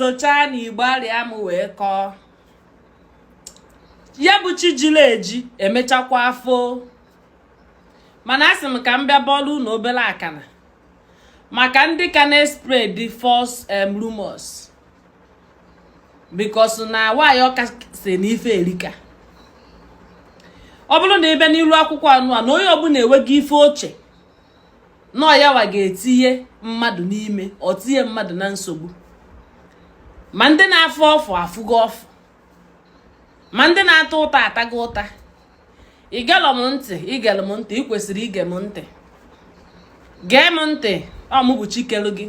Ezochaa na Igbo arịa m wee kọọ ya bụ chi jiri eji emechakwa afọ. Mana asị m ka m bịa bọọlụ unu obere akana maka ndị ka na-spread false rumors, because na nwaanyị ọka si na ife erika. Ọ bụrụ na ị bịa n'ilu akwụkwọ anụ a na onye ọbụla enweghị ife oche nọọ yawa ga-etinye mmadụ n'ime, ọ tinye mmadụ na nsogbu. Ma ndị na-afụ ọfụ afụgo ọfụ, ma ndị na-ata ụta atago ụta. Ị gelọ m ntị, ị gelụ m ntị, ị kwesịrị ige m ntị. Gee m ntị, ọ mụ bụ chikelu gị.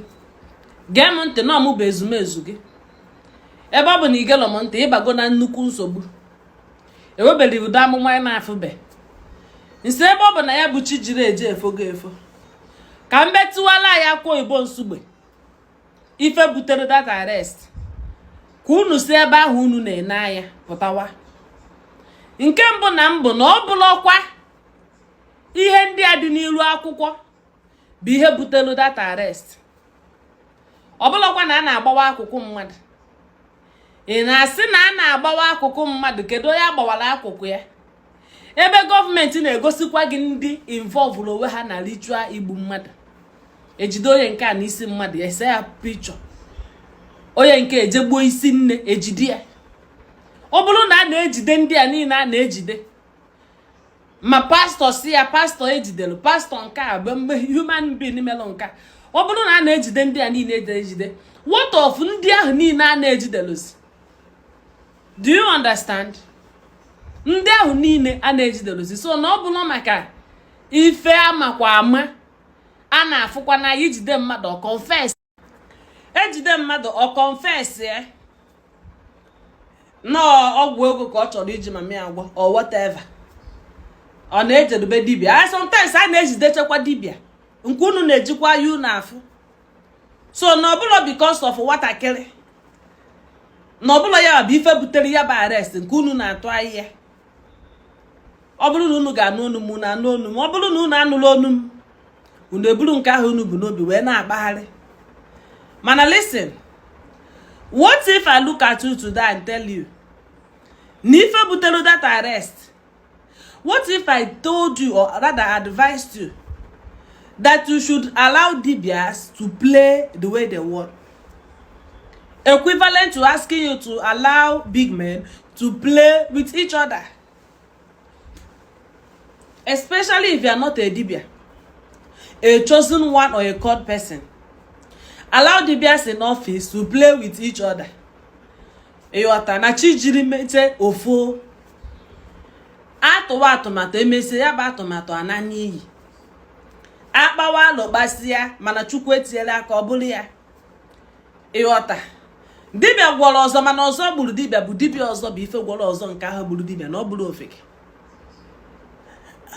Gee m ntị na ọ mụ bụ ezumezu gị. Ebe ọ bụ na ị gelọ m ntị, ịbago na nnukwu nsogbu. Ewebere ụdị amụma ị na-afụbe nsi. Ebe ọ bụ na ya bụ chi jiri eji efogo efo, ka m betụwala ya akwụkwọ oyibo nsugbe ife butere that arrest, ka unu si ebe ahụ unu na-ene anya pụtawa. Nke mbụ na mbụ, na ọ bụlọkwa ihe ndị a dị n'ilu akwụkwọ bụ ihe butere that arrest. Ọ bụlọkwa na a na-agbawa akụkụ mmadụ. Ị na-asị na a na-agbawa akụkụ mmadụ? Kedu onye agbawara akụkụ ya, ebe gọọmenti na-egosikwa gị ndị involve onwe ha na ritual igbu mmadụ? Ejide onye nke a n'isi mmadụ, ese ya picture. Onye nke ejegbuo isi nne, ejide ya. Ọ bụrụ na a na-ejide ndị a niile a na-ejide, ma pastọ si ya pastọ ejidere pastọ nke a bụ mgbe human being melụ nke a. Ọ bụrụ na a na-ejide ndị a niile ejide, what of ndị ahụ niile a na-ejidelozi? Do you understand? Ndị ahụ niile a na-ejidelozi. So na ọ bụrụ maka ife amakwa ama a na-afụkwa na ijide mmadụ, ọ confess. Ejide mmadụ, ọ confess ya nọọ ọgwụ ego ka ọ chọrọ iji mama ya agwọ or whatever. Ọ na-ejedube dibịa a. Sometimes a na-ejidechekwa dibịa nke unu na-ejikwa ya unu afụ. So na ọbụla because of nwatakịrị, na ọbụla ya bụ ife butere ya bụ arrest nke unu na-atụ ahịhịa. Ọ bụrụ na unu ga-anụ onu m, unu anụ onu m. Ọ bụrụ na unu anụla onu m, unu eburu nke ahụ unu bụ n'obi wee na-akpagharị. Mana listen, what if I look at you today and tell you na ife butere that arrest? What if I told you, or rather advised you, that you should allow dibias to play the way they want, equivalent to asking you to allow big men to play with each other, especially if you are not a dibia, a chosen one or a called person? Allow dibias in office to play with each other. Ịghọta na chi jiri mete ofo atụwa atụmatụ, emesie ya bụ atụmatụ ana n'iyi, akpawa alụ kpasịa, mana Chukwu etinyela aka, ọ bụrụ ya. Ịghọta, dibịa gwọrọ ọzọ, mana ọzọ gburu dibịa bụ dibịa ọzọ bụ ife gwọrọ ọzọ nke ahụ gburu dibịa na ọ bụrụ ofeke.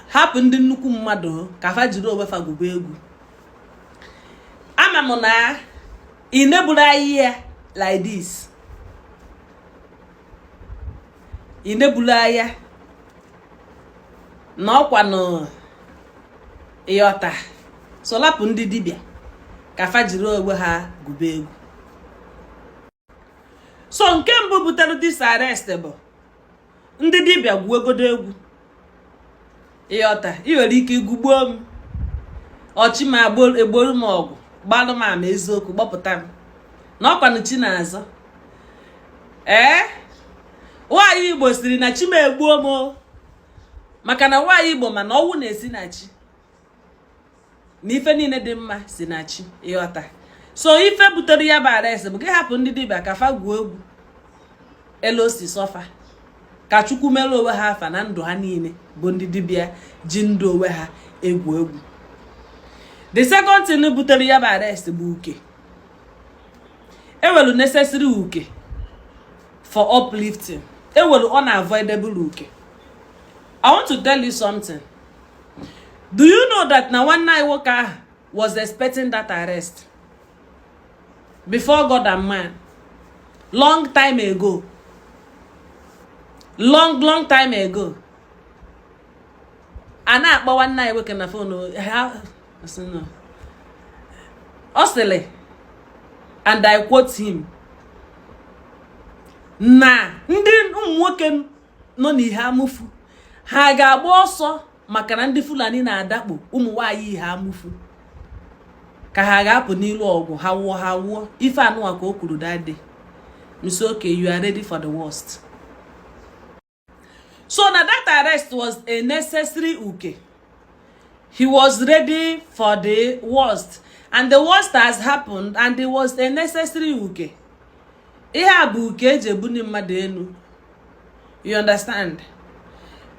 Hapụ ndị nnukwu mmadụ ka fa jiri onwe fa gwube egwu. Ama m na ị neburu ahịhịa like this, ị neburu anya na ọkwanụ. Ịghọta? So lapụ ndị dibịa ka fa jiri onwe ha gwube egwu. So nke mbụ butere this arrest bụ ndị dibịa gwuegodo egwu. Ịghọta, ị nwere ike igugbuo m ọchị ma egboro m ọgwụ, gbalụ m ama eziokwu, gbọpụta m na ọkwanụ chi na-azọ. Ee, nwaanyị Igbo siri na chi m egbuo m, maka na nwaanyị Igbo ma na ọnwụ na-esi na chi, na ife niile dị mma si na chi. Ịghọta? So ife butere ya bụ arrest bụ gị hapụ ndị dibịa ka fa gwuo egwu elu osi sọfa, ka Chukwu mere onwe ha afa na ndụ ha niile bụ ndị dibịa ji ndụ onwe ha egwu egwu. The second thing butere ya bụ arrest bụ uke. Ewelu necessary uke for uplifting, ewelu unavoidable uke. I want to tell you something. Do you know that na nwanne anyị nwoke ahụ was expecting that arrest before God and man, long time ago, long, long time ago? A na-akpọ nwanne anyị nwoke na phone ha, ọ sịrị, and I quote him, Na ndị ụmụ nwoke nọ n'ihe amụfu, ha ga-agba ọsọ maka na ndị Fulani na-adakpo ụmụ nwaanyị ihe amụfu, ka ha ga-apụ n'ilu ọgụ ha wụọ ha wụọ? Ife anụwa ka o kwuru that day. M sị, "Okay, you are ready for the worst." So na that arrest was a necessary uke. He was ready for the worst, and the worst has happened, and it was a necessary uke. Ihe a bụ uke eji ebuni mmadụ elu, you understand?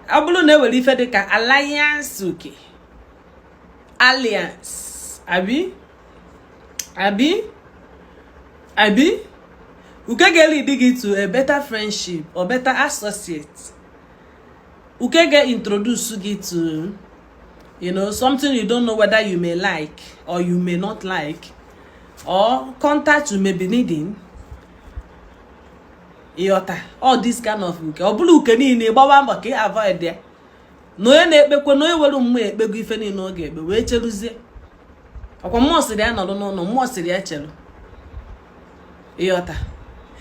Ọ bụrụ na ewere ife dịka alliance, uke alliance, abi abi abi uke ga-lead gị to a better friendship or better associate. Uke ga-introduce gị to something you don't know whether you may like or you may not like, or contact you may be needing. Ịghọta? All this kind of uke, ọ bụrụ uke niile, gbawa mbọ ka ị avoid ya. Na onye na-ekpekwe na onye were mmụọ ekpego ife niile ọ ga-ekpe wee cheruzie. Ọkwa mmụọ sịrị ya nọrọ n'ụlọ, mmụọ sịrị ya chelụ. Ịghọta?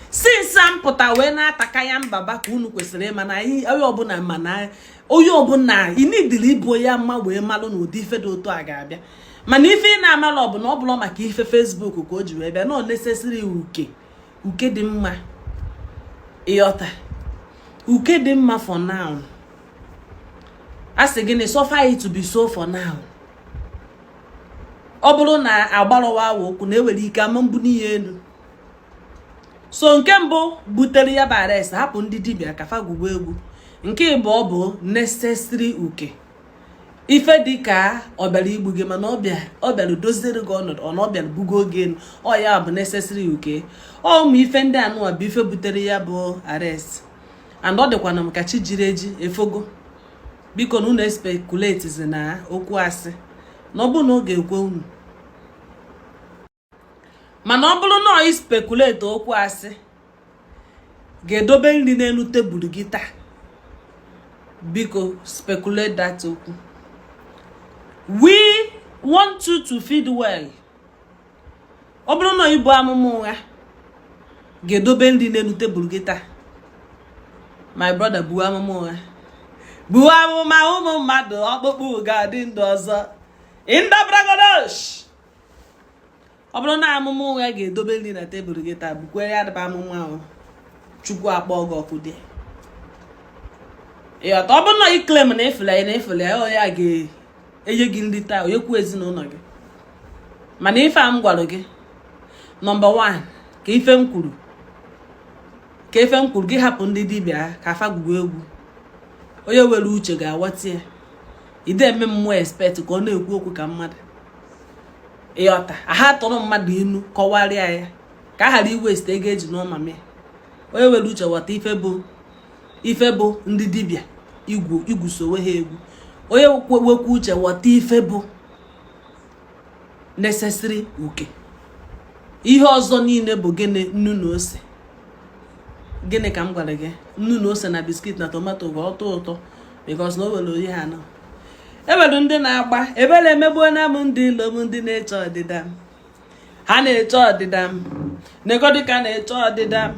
Since m pụta wee na-ataka ya mbaba, ka unu kwesịrị ịma na anyị, onye ọbụla ma na onye ọbụla inidiri ịbụ onye ama wee malụ na ụdị ife dị otu a ga-abịa. Mana ife ị na-amalụ ọ bụ na ọ bụla maka ife Facebook ka o ji wee bịa na necessary uke. Uke dị mma, ịghọta? Uke dị mma for now. A sị gịnị? Suffer it to be so for now. Ọ bụrụ na agbarọwa awa okwu na ewere ike ama mbuni ya elu. So nke mbụ butere ya bụ arrest, hapụ ndị dibịa ka fa gwugbo egwu. Nke ịbụọ bụ necessary uke. Ife dị ka ọ bịara igbu gị, mana ọ bịa, ọ bịara doziere gị ọnọdụ, ọ na ọ bịara bugo gị elu. Ọ ya bụ necessary uke. Ọ ụmụ ife ndị anụwa bụ ife butere ya bụ arrest, and ọ dịkwana m ka chi jiri eji efogo. Biko na unu speculate na okwu asị na ọ bụrụ na ọ ga-ekwe unu, mana ọ bụrụ na ọ speculate okwu asị ga-edobe nri n'elu tebụl gị taa, biko speculate that okwu. We want you to feed well. Ọ bụrụ na ibu amụma ụgha ga-edobe nri n'elu tebụl gị taa, my brother, buo amụma ụgha, buo amụma ụmụ mmadụ, ọkpụkpụ ga-adị ndụ ọzọ indabragodosh. Ọ bụrụ na amụma ụgha ga-edobe nri na tebụl gị taa, bukwe ya dịba amụma ahụ. Chukwu akpọ gị ọkụ dị. Ịghọta? Ọ bụrụ na ị claim na ịfụla ya na ịfụla ya, ọ ya ga-enye gị nri taa, onye kwuo ezinụlọ gị. Mana ife a m gwara gị, number 1, ka ife m kwuru, ka ife m kwuru gị, hapụ ndị dibịa ka afa gwuo egwu. Onye were uche ga-aghọta ya. Ide eme mmụọ expect ka ọ na-ekwu okwu ka mmadụ. Ịghọta? Aha tụrụ mmadụ inu kọwarịa ya ka a ghara iwaste ego eji n'ọma mee. Onye were uche ghọta ife bụ ife bụ ndị dibịa igwu igwusowe ha egwu. Onye wekwa uche ghọta ife bụ necessary uke. Ihe ọzọ niile bụ gịnị? Nnu na ose. Gịnị ka m gwara gị? Nnu na ose na biscuit na tomato bụ ọtọ ụtọ, because na o nwere oyi ha anọ. Enwere ndị na-agba ebere emegbuo na m, ndị ilo m, ndị na-eche ọdịda m. Ha na-eche ọdịda m, negodi ka na-eche ọdịda m,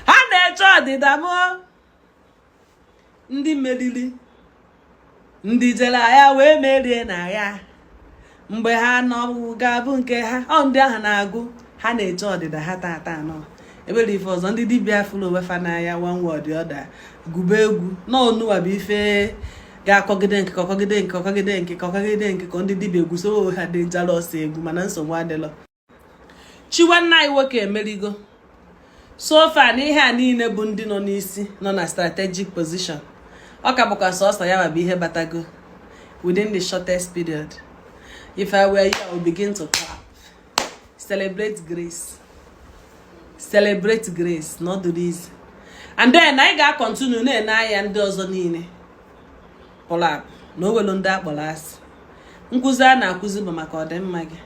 ha na-eche ọdịda m. Ndị meriri, ndị jere agha wee merie na agha, mgbe ha nọ ga-abụ nke ha. Ọ ndị ahụ na-agụ, ha na-eche ọdịda ha tata anọ. Ebere ife ọzọ, ndị dibịa fụrụ onwe fa n'anya, one word the other, gụba egwu n'ọnụwa bụ ife ga-akọgide nke kọkọgide nke kọkọgide nke kọkọgide nke ka ndị dibịa egwuso ha dangerous egwu. Mana nsogbu adịlọ. Chi nwanne anyị nwoke emerigo so far n'ihe a niile bụ ndị nọ n'isi, nọ na strategic position. Ọ ka bụkwa sọsọ ya bụ ihe batago within the shortest period. If I were you, I would begin to clap, celebrate grace, celebrate grace. Not the easy. And then anyị ga-acontinue na-ene anya ndị ọzọ niile pụrụ apụ na o welu ndị akpọrọ asị. Nkụzi a na-akụzi bụ maka ọdịmma gị,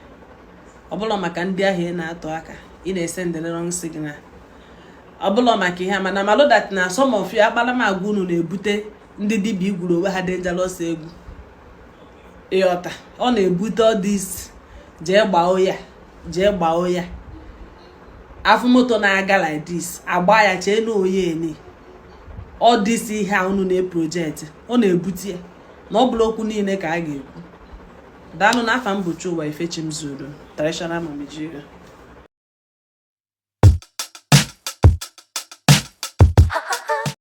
ọ bụla maka ndị ahụ ị na-atụ aka, ị na-ese ndị wrong signal, ọ bụla maka ihe a. Mana malụ that na some of you, akparamagwa unu na-ebute ndị dibịa igwuru onwe ha dangerous egwu. Ịghọta? Ọ na-ebute all this. Jee gbaa ya, jee gbaa ya. Afụ moto na-aga like this, agba ya, chee na onye eni. Ọ dịsi ihe a unu na-eproject, ọ na-ebute ya na ọ bụla okwu niile ka a ga-ekwu. Daalụ. N'afa m bụ Chụwa Ifechimzuru, Traditional Mama Nigeria.